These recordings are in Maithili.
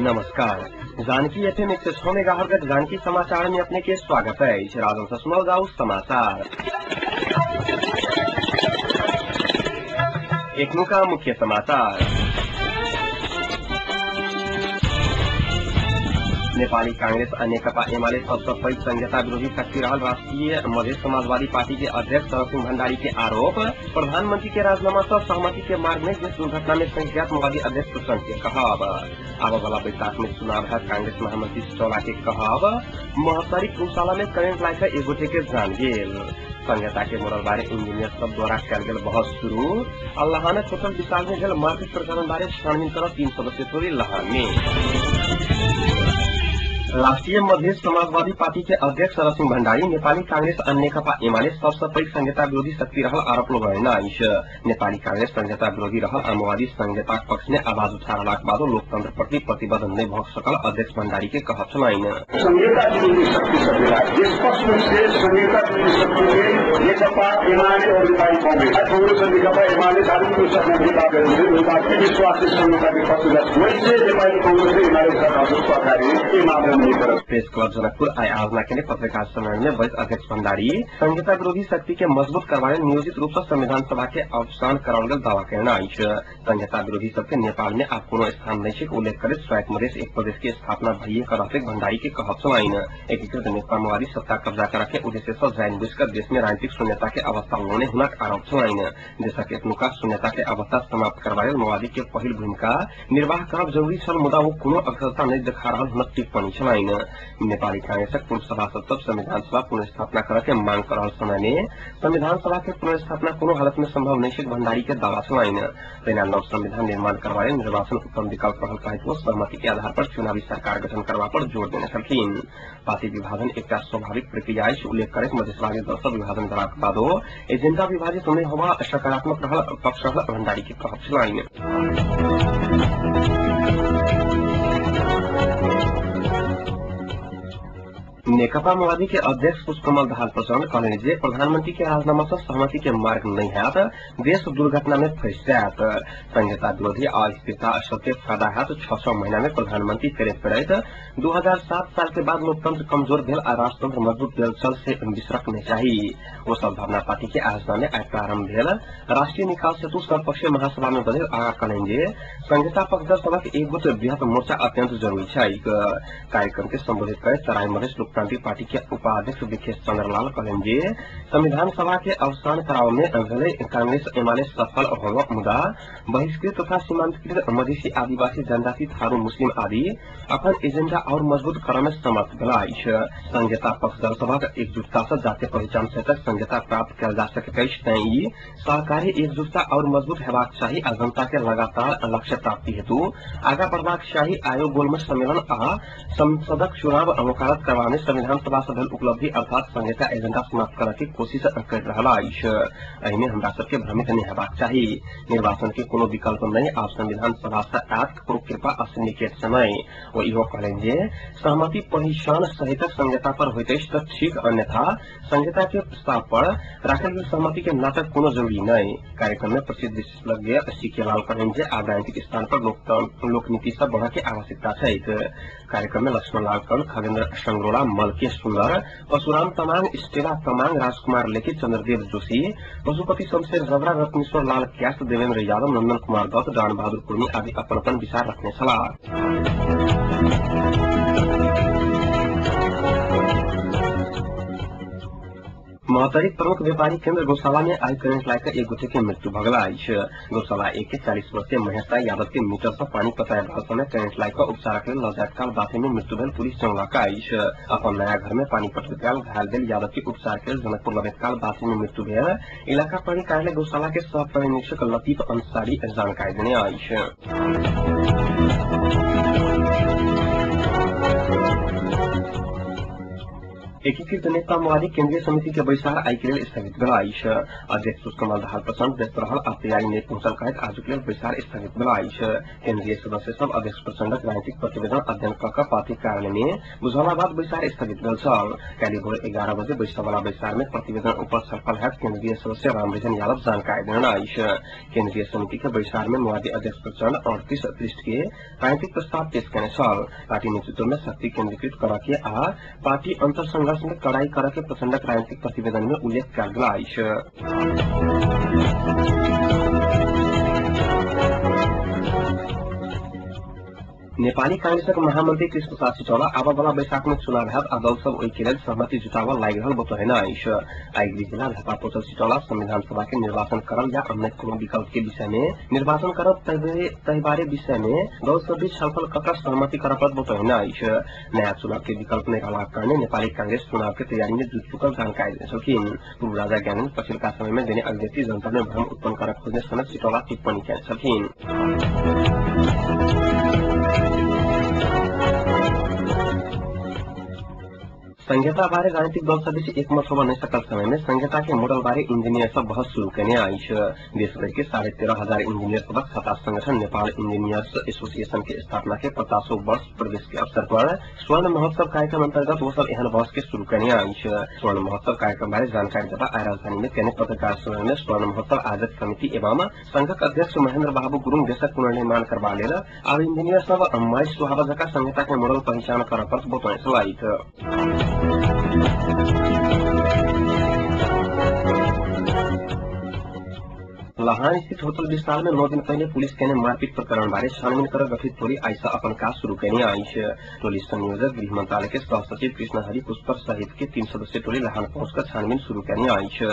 नमस्कार, जानकी एफएम 106 मेगाहर्ट्ज जानकी समाचार में अपने के स्वागत है। राजन से सुनाओ जाओ समाचार। एखनुका मुख्य समाचार। नेपाली कांग्रेस आ नेकपा एमाले सबसे पैघ संहिता विरोधी शक्ति रहल राष्ट्रीय मधेश समाजवादी पार्टी के अध्यक्ष शरद सिंह भंडारी के आरोप। प्रधानमंत्री के राजीनामा से सहमति के मार्ग में देश दुर्घटना में संज्ञात माओवादी अध्यक्ष प्रचंड के कहब। आबे वाला बैसाख में चुनाव है कांग्रेस महामंत्री चौला के कहब। महोत्तरी गौशाला में करेंट लाग एक गोटे के जान गेल। संहिता के मॉडल बारे इंजीनियर सब द्वारा कयल गेल बहस शुरू। लहानक होटल विशाल में भेल मारपीट प्रकरण बारे छानबीन करब 3 सदस्य टोली लहान में। राष्ट्रीय मधेश समाजवादी पार्टी के अध्यक्ष शरद सिंह भंडारी नेपाली कांग्रेस आ नेकपा एमाले सबसे पैघ संहिता विरोधी शक्ति रहल आरोप लगौने अछि। नेपाली कांग्रेस संहिता विरोधी रहल आ माओवादी संहिता पक्ष में आवाज उठा रहलाक बादो लोकतंत्र प्रति प्रतिबद्ध नहि भऽ सकल अध्यक्ष भंडारी के कहब छलनि। संहिता विरोधी शक्ति सबलाई निष्पक्ष रूप से संहिता विरोधी शक्ति के नेकपा एमाले और नेपाली कांग्रेस कांग्रेस नेकपा एमाले धार्मिक विश्वास संहिता के पक्ष वैसे नेपाली कांग्रेस एमाले सहकारी प्रेस क्लब जनकपुर आइ आयोजना केने पत्रकार सम्मेलन में वरिष्ठ अध्यक्ष भंडारी संहिता विरोधी शक्ति के मजबूत करबा लेल नियोजित रूप से संविधान सभा के अवसान कराओल गेल दावा केने अछि। संहिता विरोधी सबके नेपाल में आब कोनो स्थान नहि छै उल्लेख करैत स्वायत्त मधेश एक प्रदेश के स्थापना भइए क रहतै भंडारी के कहब छलनि। एकीकृत नेकपा माओवादी सत्ता कब्जा करऽ के उद्देश्य से जानि बुझि क देश में राजनीतिक शून्यता के अवस्था लौने हुनक आरोप छलनि। देशक एखनुका शून्यता के अवस्था समाप्त करबा लेल माओवादी के पहिल भूमिका निर्वाह करब जरूरी छल, मुदा ओ कोनो अग्रसरता नहि देखा रहल हुनक टिप्पणी छलनि। नेपाली कांग्रेसक पूर्व सभासद सब संविधान सभा पुनर्स्थापना करऽ के मांग कर रहल समय में संविधान सभा के पुनर्स्थापना कोनो हालत में संभव नहि छै भंडारी के दावा छलनि। तहिना नव संविधान निर्माण करबा लेल निर्वाचन उत्तम विकल्प रहल कहैत ओ सहमति के आधार पर चुनावी सरकार गठन करबा पर जोर देने छलखिन। पार्टी विभाजन एकटा स्वाभाविक प्रक्रिया अछि उल्लेख करैत मधेशवादी दल सब विभाजन भेलाक बादो एजेंडा विभाजित नहि होबा सकारात्मक रहल पक्ष रहल भंडारी के कहब छलनि। नेकपा माओवादी के अध्यक्ष पुष्पकमल दाहाल प्रचण्ड कहलनि जे प्रधानमंत्री के राजीनामा से सहमति के मार्ग नहि हैत, देश दुर्घटना में फंसि जायत। संहिता विरोधी अस्थिरता सबके फायदा हैत। 6 महीना में प्रधानमंत्री फेरैत फेरैत 2007 साल के बाद लोकतंत्र कमजोर भेल आ राजतंत्र मजबूत भेल छल से बिसरक नहि चाही। ओ सद्भावना पार्टी के आयोजना में आइ प्रारंभ भेल राष्ट्रीय निकास हेतु सर्वपक्षीय महासभा में बजैत आगाँ कहलनि जे संहिता पक्षधर सभक एक गुट वृहत मोर्चा अत्यंत जरूरी छैक। कार्यक्रम के संबोधित करैत तराई मधेश लोकतांत्रिक पार्टी के उपाध्यक्ष विखेश चंद्रलाल कहलनि जे संविधान सभा के अवसान कराव में भले कांग्रेस एमाले सफल होब, मुदा बहिष्कृत तथा सीमांतकृत मधेसी आदिवासी जनजाति थारू मुस्लिम आदि अपन एजेंडा और मजबूत करऽ में समर्थ भेल अछि। संहिता पक्षधर सभक एकजुटता से जातीय पहिचान सहित संहिता प्राप्त कयल जा सकैत अछि, तैं ई सहकारी एकजुटता और मजबूत हेबाक चाही आ जनता के लगातार लक्ष्य प्राप्ति हेतु आगाँ बढ़बाक चाही। आयोग गोलमेज सम्मेलन आ संसदक चुनाव वकालत करबा में संविधान सभा से भेल उपलब्धि अर्थात संहिता एजेंडा समाप्त करऽ के कोशिश कर रहल अछि। एहिमे हमरा सबके भ्रमित नहि हेबाक चाही। निर्वाचन के कोनो विकल्प नहि, आब संविधान सभा से आयत ककरो कृपा आ सिंडिकेट समय। ओ इहो कहलनि जे सहमति पहिचान सहितक संहिता पर होइत अछि तऽ ठीक, अन्यथा संहिता के प्रस्ताव पर राखल गेल सहमति के नाटक कोनो जरूरी नहि। कार्यक्रम में प्रसिद्ध विशेषज्ञ सी.के. लाल कहलनि जे आब राजनीतिक स्थान पर लोकनीति से बढ़ऽ के आवश्यकता छैक। कार्यक्रम में लक्ष्मण लाल कर्ण, खगेन्द्र संग्रोला, मलकेश सुन्दर, परशुराम तमांग, स्टेला तमांग, राजकुमार लेखी, चंद्रदेव जोशी, पशुपति शमशेर जबरा, रत्नेश्वर लाल क्यास, देवेन्द्र यादव, नंदन कुमार दत्त, दान बहादुर कुर्मी आदि अपन अपन विचार रखने छलाह। महोत्तरीक प्रमुख व्यापारी केन्द्र गौशाला में आइ करेंट लागि एक गोटे के मृत्यु भऽ गेल अछि। गौशाला एक के 40 वर्षीय महेश राय यादव के मीटर से पानी पटाय रहल समय करेंट लागि कऽ उपचारक लेल लऽ जाइत काल बाटे में मृत्यु भेल पुलिस जनौलक अछि। अपन नया घर में पानी पटबैत काल घायल भेल यादव के उपचार के लेल जनकपुर लबैत काल बाटे में मृत्यु भेल इलाका प्रहरी कार्यालय गौशाला के सह प्रहरी निरीक्षक लतीफ अंसारी जानकारी देने अछि। एकीकृत नेकपा माओवादी केन्द्रीय समिति के बैसार आइ के लेल स्थगित भेल अछि। अध्यक्ष पुष्पकमल दाहाल प्रचण्ड व्यस्त रहल आ तैयारी नहि पहुंचल कहैत आजुक लेल बैसार स्थगित भेल अछि। केन्द्रीय सदस्य सब अध्यक्ष प्रचण्डक राजनीतिक प्रतिवेदन अध्ययन क कऽ पार्टी कार्यालय में बुझौला बाद बैसार स्थगित भेल छल। काल्हि भोर 11 बजे बैसयवला बैसार में प्रतिवेदन ऊपर छलफल हैत केन्द्रीय सदस्य रामरिजन यादव जानकारी देने अछि। केन्द्रीय समिति के बैसार में माओवादी अध्यक्ष प्रचण्ड 38 पृष्ठ के राजनीतिक प्रस्ताव पेश केने छल। पार्टी नेतृत्व में शक्ति केन्द्रीकृत करऽ के आ पार्टी अंतर संघर्ष में कड़ाई करऽ के प्रचण्डक राजनीतिक प्रतिवेदन में उल्लेख कयल गेल अछि। नेपाली कांग्रेसक महामंत्री कृष्ण प्रसाद सिटौला आबऽ बैसाख में चुनाव हैत आ दल सब ओहि के लेल सहमति जुटाबऽ लागि रहल बतौने अछि। आइ गृह जिला झापा पहुंचल सिटौला संविधान सभा के निर्वाचन करल या अन्य कोनो विकल्प के विषय में निर्वाचन करब तहि बारे विषय में दल सब बीच छलफल कऽ कऽ सहमति करऽ पड़त बतौने अछि। नया चुनाव के विकल्प नहि रहलाक कारणे नेपाली कांग्रेस चुनाव के तैयारी में जुट चुकल जानकारी देने छलखिन। पूर्व राजा ज्ञानेन्द्र पछिलका समय में देने अभिव्यक्ति जनता में भ्रम उत्पन्न करऽ खोजने समेत सिटौला टिप्पणी केने छलखिन। संहिता बारे राजनीतिक दल सब बीच एकमत होबऽ नहि सकल समय में संहिता के मॉडल बारे इंजीनियर सब बहस शुरू केने अछि। देशभर के 13,500 इंजीनियर सबक छाता संगठन नेपाल इंजीनियर्स एसोसिएशन के स्थापना के 50 वर्ष प्रवेश के अवसर पर स्वर्ण महोत्सव कार्यक्रम अंतर्गत वो सब एहन बहस के शुरू केने अछि। स्वर्ण महोत्सव कार्यक्रम बारे जानकारी देबा आइ राजधानी में केने पत्रकार सम्मेलन में स्वर्ण महोत्सव आयोजक समिति एवं संघक अध्यक्ष महेन्द्र बाबू गुरूङ देशक पुनर्निर्माण करबा लेल आब इंजीनियर सब माइस सुहावा जकाँ संहिता के मॉडल पहिचान करऽ पड़त बतौने छलथि। लहान स्थित होटल विस्तार में 9 दिन पहले पुलिस केने मारपीट प्रकरण बारे छानबीन कर गठित टोली आइ से अपन काज शुरू केने अछि। टोली संयोजक गृह मंत्रालय के सह सचिव कृष्ण हरि पुष्कर सहित के 3 सदस्यीय टोली लहान पहुंचकर छानबीन शुरू केने अछि।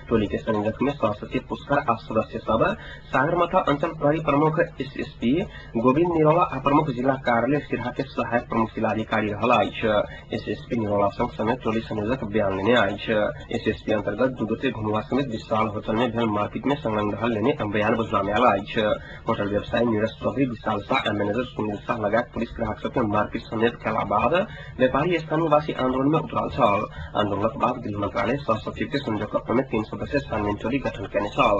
टोली के संयोजक में सह सचिव पुष्कर आ सदस्य सब सागरमाथा अंचल प्रहरी प्रमुख एसएसपी गोविंद निरौला आ प्रमुख जिला कार्यालय सिरहा के सहायक प्रमुख जिलाधिकारी रहल अछि। एसएसपी निरौला संग समेत टोली संयोजक बयान लेने अछि। एसएसपी अंतर्गत 2 गोटे घुमुआ समेत विशाल होटल में भेल मारपीट में संलग्न रहल लेने बयान बुझबा में आयल अछि। होटल व्यवसायी नीरज चौधरी, विशाल शाह आ मैनेजर सुनील शाह लगायत पुलिस ग्राहक सबके मारपीट समेत केला बाद व्यापारी स्थानीयवासी आंदोलन में उतरल छल। आंदोलनक बाद गृह मंत्रालय सह सचिव के संयोजकत्व में 3 सदस्यीय छानबीन टोली गठन केने छल।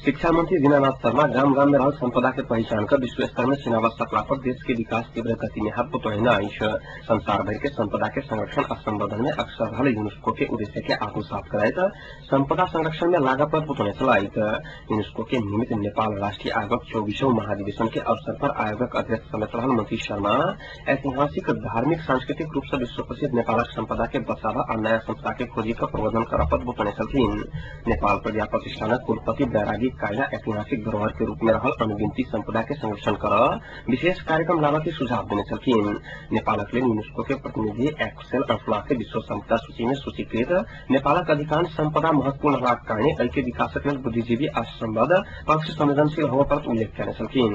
शिक्षा मंत्री दीनानाथ शर्मा गाम गाम में रहल संपदा के पहचान कर विश्व स्तर में चिनावा सकला पर देश के विकास तीव्र गति में हाथ बतौने अछि। संसार भर के संपदा के संरक्षण आ संवर्धन में अक्सर रहल यूनेस्को के उद्देश्य के आत्मसात करैत संपदा संरक्षण में लागत पर बतौने छलथि। यूनेस्को के निमित्त नेपाल राष्ट्रीय आयोगक 24वां महाधिवेशन के अवसर पर आयोगक अध्यक्ष समेत रहल मंत्री शर्मा ऐतिहासिक, धार्मिक, सांस्कृतिक रूप से विश्व प्रसिद्ध नेपालक संपदा के बचाव आ नया संपदा के खोजी क प्रवर्धन करऽ पर बतौने छलखिन। नेपाल प्रज्ञा प्रतिष्ठानक कुलपति बैरागी कायला ऐतिहासिक धरोहर के रूप में रहल अनगिनती संपदा के संरक्षण कर विशेष कार्यक्रम लाबऽ के सुझाव देने छलखिन। नेपालक लेल यूनेस्को के प्रतिनिधि एक्सेल अफला के विश्व संपदा सूची में सूचीकृत नेपालक अधिकांश संपदा महत्वपूर्ण रहलाक कारणे एहि के विकासक लेल बुद्धिजीवी आ संबद्ध पक्ष संवेदनशील होबऽ पड़त उल्लेख केने छलखिन।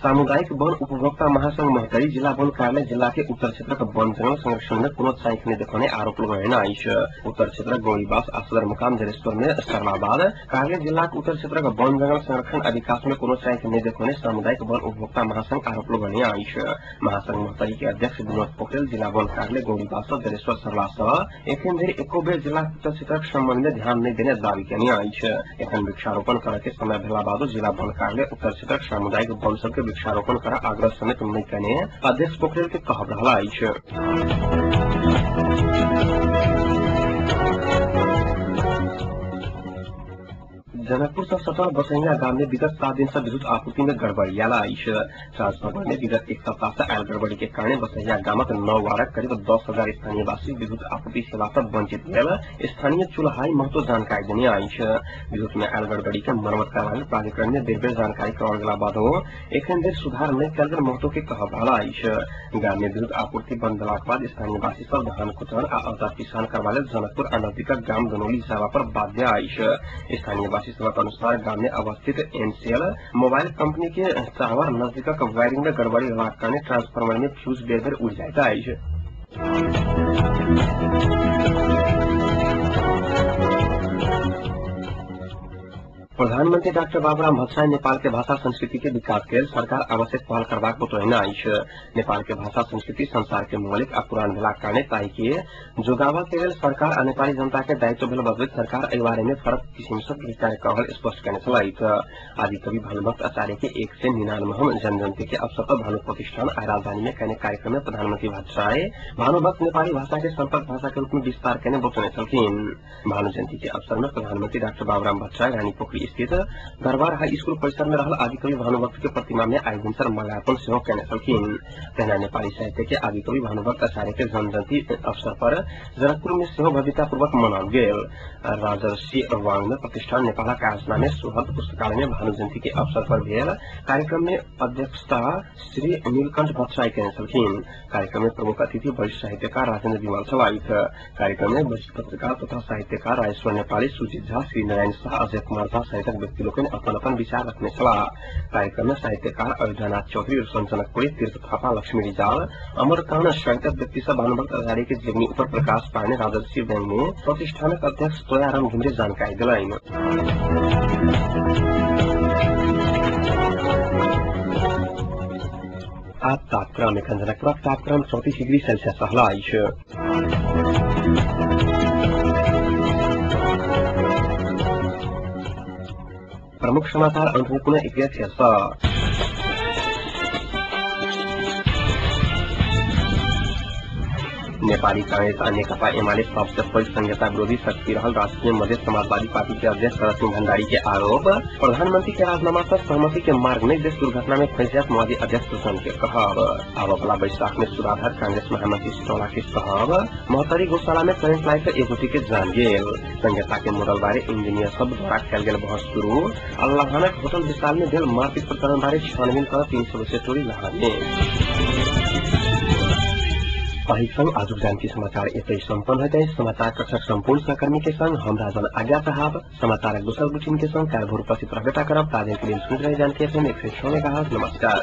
सामुदायिक वन उपभोक्ता महासंघ महोत्तरी जिला वन कार्यालय जिला के उत्तर क्षेत्रक वन जंगल संरक्षण में कोनो चाइख नहि देखौने आरोप लगौने अछि। उत्तर क्षेत्रक गौरीबास आ सदरमुकाम जलेश्वर में सरला बाद कार्यालय जिलाक उत्तर क्षेत्रक वन जंगल संरक्षण आ विकास में कोनो चाइख नहि देखौने सामुदायिक वन उपभोक्ता महासंघ आरोप लगौने अछि। महासंघ महोत्तरी के अध्यक्ष विनोद पोखरेल जिला वन कार्यालय गौरीबास जलेश्वर सरला सँ एखन धरि एको बेर जिला उत्तर क्षेत्रक सम्बन्ध में ध्यान नहि देने दावी केने अछि। एखन वृक्षारोपण करऽ के समय भेला बादो जिला वन कार्यालय उत्तर क्षेत्रक सामुदायिक वन सबके वृक्षारोपण कर आग्रह समेत नहि केने अध्यक्ष पोखरेल के कहब रहल अछि। जनकपुर से सटल बसैया गाम में विगत 7 दिन से विद्युत आपूर्ति में गड़बड़ी आयल अछि। ट्रांसफार्मर में विगत 1 सप्ताह से आयल गड़बड़ी के कारण बसैया गामक 9 वार्डक करीब 10,000 स्थानीयवासी विद्युत आपूर्ति सेवा से वंचित भेल स्थानीय चुल्हाई महतो जानकारी देने अछि। विद्युत में आयल गड़बड़ी के मरम्मत करबा लेल प्राधिकरण में बेर बेर जानकारी कराओल गेला बादो एखन धरि सुधार नहि कयल गेल महतो के कहब रहल अछि। गाम में विद्युत आपूर्ति बंद भेलाक बाद स्थानीयवासी सब धान कुतरन आ औजार पिसान करबा लेल जनकपुर आ नजदीकक गाम दनौली जाबा पर बाध्य अछि। स्थानीयवासी सभक अनुसार गाम में अवस्थित एनसीएल मोबाइल कंपनी के टावर नजदीकक वायरिंग में गड़बड़ी रहलाक कारण ट्रांसफार्मर में फ्यूज बेर बेर उड़ि जाइत अछि। प्रधानमंत्री डाक्टर बाबूराम भट्टराई नेपाल के भाषा संस्कृति के विकास के लेल सरकार आवश्यक पहल करबाक बतौने अछि। नेपाल के भाषा संस्कृति संसार के मौलिक आ पुरान भेलाक कारणे ताहि के जोगाबऽ के लेल सरकार आ नेपाली जनता के दायित्व भेल बतबैत सरकार एहि बारे में फरक किसिम सँ विचार कऽ रहल स्पष्ट कयने छलथि। आदिकवि भानुभक्त आचार्य के 199वां जन्म जयंती के अवसर पर भानु प्रतिष्ठान आ राजधानी में कयने कार्यक्रम में प्रधानमंत्री भट्टराई भानुभक्त नेपाली भाषा के सम्पर्क भाषा के रूप में विस्तार कयने बतौने छलखिन। भानु जयंती के अवसर में प्रधानमंत्री डाक्टर बाबूराम भट्टराई रानीपोखरी स्थित दरबार हाई स्कूल परिसर में रहल आदिकवि भानुभक्त के प्रतिमा में आइ भिनसर माल्यार्पण सेहो कयने छलखिन। तहिना नेपाली साहित्य के आदिकवि भानुभक्त आचार्य के जन्म जयंती अवसर पर जनकपुर में सेहो भव्यतापूर्वक मनाओल गेल। राजर्षि वांग में प्रतिष्ठान नेपालक आयोजना में सुहृद पुस्तकालय में भानु जयंती के अवसर पर भेल कार्यक्रम में अध्यक्षता श्री नीलकंठ भट्टराई कयने छलखिन। कार्यक्रम में प्रमुख अतिथि वरिष्ठ साहित्यकार राजेन्द्र विमल छलथि। कार्यक्रम में वरिष्ठ पत्रकार तथा साहित्यकार राजेश्वर नेपाली, सुजीत झा, श्री नारायण शाह, अजय कुमार झा सहितक व्यक्ति लोकनि अपन अपन विचार रखने छलाह। कार्यक्रम में साहित्यकार अयोध्यानाथ चौधरी, रोशन जनकपुरी, तीर्थ थापा, लक्ष्मी रिजाल, अमरकान सहितक व्यक्ति सब भानुभक्त आचार्य के जीवनी ऊपर प्रकाश पाड़ने राजर्षि बैंक में प्रतिष्ठानक अध्यक्ष तोयाराम घिमिरे जानकारी देलनि। आज तापक्रम एखन जनकपुरक तापक्रम 34 डिग्री सेल्सियस रहल अछि। प्रमुख समाचार अंत में पुनः एक बेर फेरसँ। नेपाली कांग्रेस आ नेकपा एमाले सबसे पैघ संघीयता विरोधी शक्ति रहल राष्ट्रीय मधेश समाजवादी पार्टी के अध्यक्ष शरद सिंह भंडारी के आरोप। प्रधानमंत्री के राजीनामा से सहमति के मार्ग नहीं देश दुर्घटना में फंसि जायत माओवादी अध्यक्ष प्रचण्ड के कहब। आबऽ वाला बैसाख में सुधार कांग्रेस महामंत्री सिटौला के कहब। महोत्तरी गौशाला में करेंट लाइट से एक गोटी के जान गेल। संघीयता के मॉडल बारे इंजीनियर सब द्वारा कयल गेल बहस शुरू। अल्लाहानक होटल विशाल में भेल मारपीट प्रकरण बारे छानबीन कर 3 सदस्यीय टोली लहान में। एहि संग आजुक जानकी समाचार एतै सम्पन्न होइत अछि। समाचार कक्षक सम्पूर्ण सहकर्मी के संग हम राजन आज्ञा चाहब। समाचारक दोसर बुलेटिन के संग काल्हि भोर उपस्थित रहबे करब। ताजे के लेल सुनैत रही जानकी एफएम 106 मेगाहर्ट्ज। नमस्कार।